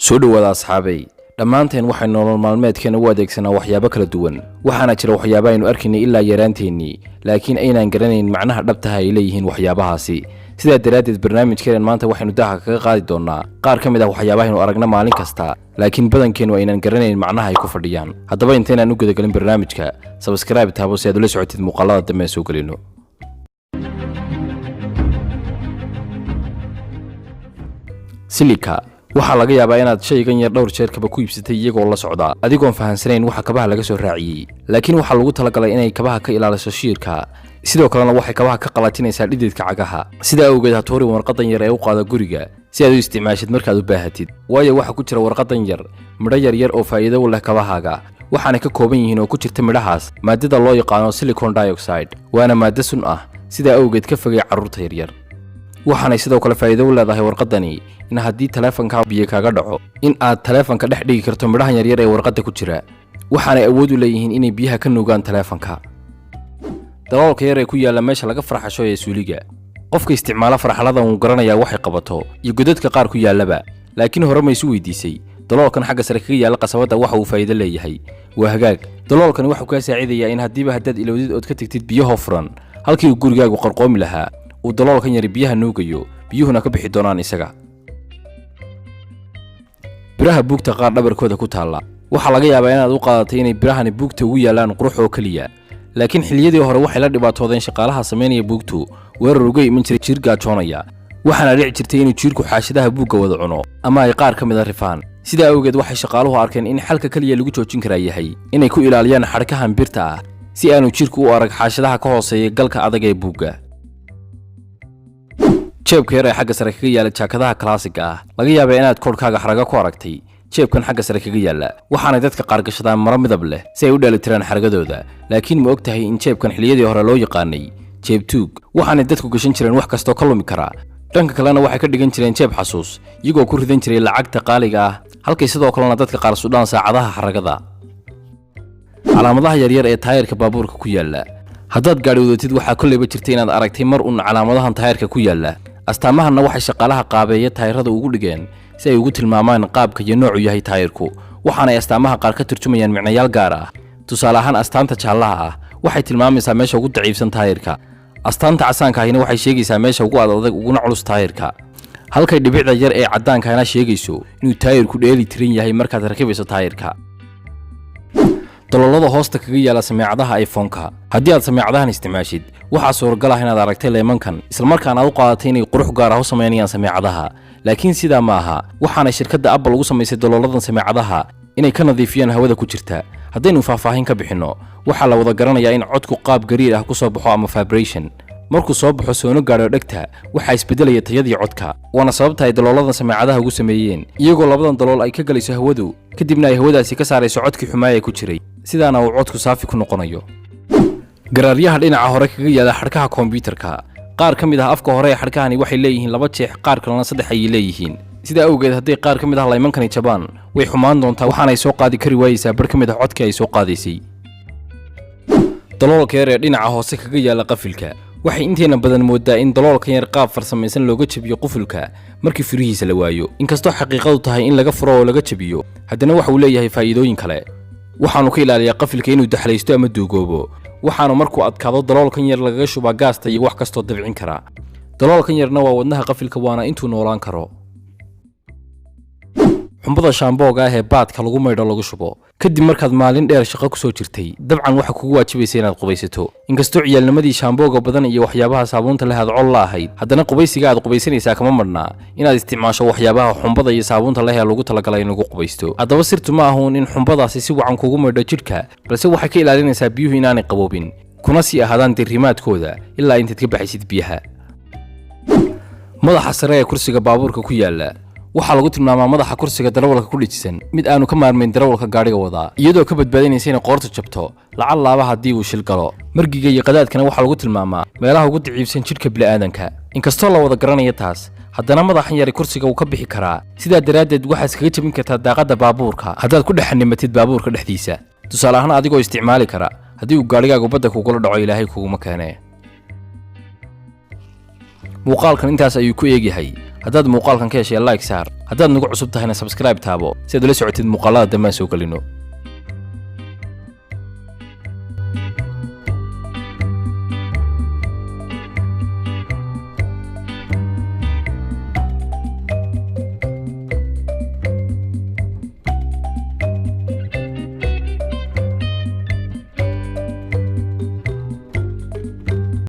Soo dhowaada, asxaabay. Dhammaanteen waxay nolol maalmeedkeena u adeegsanaa waxyaabo kala duwan. Waxaana jira waxyaabo aynu arkaynay ilaa yaraanteennii, laakiin aynaan garanayn macnaha dhabtaha ay leeyihiin waxyaabahaasi. Sidaa daraaddeed, barnaamijkeenan maanta waxaynu daaha kaga qaadi doonnaa qaar ka mid ah waxyaabahaynu aragna maalin kasta, laakiin badankeennu aynan garanayn macnaha ay ku fadhiyaan. Haddaba, intaynaan u gudagelin barnaamijka, subscribe taabo si aad ula socotid muuqaalada dambe ee soo gelino. Silika waxaa laga yaabaa inaad shaygan yar dhowr jeer kaba ku iibsatay iyagoo la socda, adigoon fahansanayn waxa kabaha laga soo raaciyey. Laakiin waxaa lagu talagalay inay kabaha ka ilaaliso shiirka, sidoo kalena waxay kabaha ka qalatinaysaa dhididka cagaha. Sidaa awgeed, ha tuurin warqadan yar ee u qaada guriga si aad u isticmaashid markaad u baahatid, waayo waxaa ku jira warqadan yar midho yaryar oo faa'iido u leh kabahaaga. Waxaana ka kooban yihiin oo ku jirta midhahaas maadada loo yaqaano silicon dioxide, waana maaddo sun ah. Sidaa awgeed, ka fogay carruurta yaryar. Waxaanay sidoo kale faa'iido u leedahay warqadani in haddii taleefanka biyo kaaga dhaco, in aad taleefanka dhex dhigi karto midhahan yaryar ee warqadda ku jira. Waxaanay awood u leeyihiin inay biyaha ka nuugaan taleefanka. Daloolka yar ee ku yaalla meesha laga farxasho ee suuliga, qofka isticmaala farxaladan wuu garanayaa waxay qabato iyo godadka qaar ku yaallaba. Laakiin hore ma isu weydiisay daloolkan xagga sare kaga yaalla qasabadda waxa uu faa'iido leeyahay? Waa hagaag. Daloolkani waxuu kaa saacidayaa in haddiiba haddaad ilowdid ood ka tegtid biyahoo furan, halkii uu gurigaagu qarqoomi lahaa, uu daloolkan yari biyaha nuugayo, biyuhuna ka bixi doonaan isaga. Biraha buugta qaar dhabarkooda ku taalla, waxaa laga yaabaa inaad u qaadatay inay birahani buugta ugu yaallaan qurux oo keliya. Laakiin xilliyadii hore waxay la dhibaatoodeen shaqaalaha samaynaya buugtu weerar uga iman jiray jiir gaajoonaya. Waxaana dhici jirtay inuu jiirku xaashadaha buugga wada cuno ama ay qaar ka mida rifaan. Sidaa awgeed, waxay shaqaaluhu arkeen in xalka keliya lagu joojin karaa yahay inay ku ilaaliyaan xadhkahan birta ah, si aanu jiirku u arag xaashadaha ka hooseeya galka adag ee buugga. Jeebka yar ee xagga sare kaga yaalla jaakadaha kalaasiga ah, laga yaabaa inaad koodhkaaga xarago ku aragtay jeebkan xagga sare kaga yaalla. Waxaanay dadka qaar gashadaan maro midab leh si ay u dheelitiraan xaragadooda. Laakiin ma og tahay in jeebkan xilliyadii hore loo yaqaanay jeeb tuug? Waxaanay dadku gashan jireen wax kastoo ka lumi karaa. Dhanka kalena, waxay ka dhigan jireen jeeb xasuus, iyagoo ku ridan jiray lacagta qaaliga ah, halkay sidoo kalena dadka qaar sudhaan saacadaha xaragada. Calaamadaha yaryar ee taayirka baabuurka ku yaalla, haddaad gaadhi wadatid, waxaa kolleyba jirta inaad aragtay mar uun calaamadahan taayirka ku yaalla. Astaamahanna waxay shaqaalaha qaabeeya taayirada ugu dhigeen si ay ugu tilmaamaan qaabka iyo noocu yahay taayirku. Waxaanay astaamaha qaar ka turjumayaan micnayaal gaar ah. Tusaale ahaan, astaanta jaallaha ah waxay tilmaamaysaa meesha ugu daciifsan taayirka. Astaanta casaanka ahina waxay sheegaysaa meesha ugu adadag uguna culus taayirka, halkay dhibicda yar ee cadaankana sheegayso inuu taayirku dheeli tiran yahay markaad rakibayso taayirka. Daloolada hoosta kaga yaala sameecadaha iPhone-ka, haddii aad sameecadahan isticmaashid, waxaa suuragal ah inaad aragtay leemankan, islamarkaana aad u qaadatay inay qurux gaar ah u samaynayaan sameecadaha. Laakiin sidaa ma aha. Waxaanay shirkadda Apple ugu samaysay dalooladan sameecadaha inay ka nadiifiyaan hawada ku jirta. Haddaynu faahfaahin ka bixinno, waxaa la wada garanayaa in codku qaab gariir ah ku soo baxo ama vibration. Markuu soo baxo soona gaadho dhegta, waxaa isbeddelaya tayadii codka. Waana sababta ay dalooladan sameecadaha ugu sameeyeen, iyagoo labadan dalool ay ka gelayso hawadu, kadibna ay hawadaasi ka saarayso codkii xumaaya ku jiray, sidaana uu codku saafi ku noqonayo. Garaaryaha dhinaca hore kaga yaala xadhkaha kombiyuutarka, qaar ka mid ah afka hore ee xadhkahani waxay leeyihiin laba jeex, qaar kalena saddex ayay leeyihiin. Sidaa awgeed, hadday qaar ka mid ah laymankani jabaan, way xumaan doontaa, waxaanay soo qaadi kari waayeysaa bar ka mid ah codkii ay soo qaadaysay. Daloolka yar ee dhinaca hoose kaga yaala qafilka, waxay inteena badan moodaa in daloolkan yar qaab farsamaysan looga jabiyo qufulka markii furihiisa la waayo. Inkastoo xaqiiqadu tahay in laga furo oo laga jabiyo, haddana waxa uu leeyahay faa'iidooyin kale. Waxaanu ka ilaaliyaa qafilka inuu daxlaysto ama duugoobo. Waxaanu markuu adkaado daloolkan yar lagaga shubaa gaasta iyo wax kastoo dabcin kara. Daloolkan yarna waa wadnaha qafilka, waana intuu noolaan karo. Xumbada shaambooga ah ee baadka lagu maydho lagu shubo kadib markaad maalin dheer shaqo ku soo jirtay, dabcan waxa kugu waajibaysa inaad qubaysato. Inkastoo ciyaalnimadii shaambooga badan iyo waxyaabaha saabuunta leh aad col la ahayd, haddana qubaysiga aad qubaysanaysaa kama madhnaa inaad isticmaasho waxyaabaha xumbada iyo saabuunta leh ee lagu talagalay in lagu qubaysto. Haddaba, sirtu ma ahuun in xumbadaasi si wacan kugu maydho jidhka, balse waxay ka ilaalinaysaa biyuhu inaanay qaboobin, kuna sii ahaadaan diirimaadkooda ilaa intaad ka baxaysid biyaha. Madaxa sare ee kursiga baabuurka ku yaalla, waxaa lagu tilmaamaa madaxa kursiga darawalka ku dhejisan mid aanu ka maarmayn darawalka gaadhiga wadaa, iyadoo ka badbaadinaysa inay qoortu jabto lacal laaba haddii uu shil galo. Margiga iyo qadaadkana waxaa lagu tilmaamaa meelaha ugu daciifsan jidhka bini'aadanka. Inkastoo la wada garanayo taas, haddana madaxan yari kursiga wuu ka bixi karaa. Sidaa daraaddeed, waxaad iskaga jebin kartaa daaqadda baabuurka haddaad ku dhex xanimatid baabuurka dhexdiisa, tusaale ahaan adigoo isticmaali kara haddii uu gaadhigaagu badda kugula dhaco. Ilaahay kuguma keenee. Muuqaalkan intaas ayuu ku eegyahay. Haddaad muuqaalkan ka heshay, like saar. Haddaad nagu cusub tahayna, subscribe taabo si aad ula socotid muuqaalada dambaan soo gelino.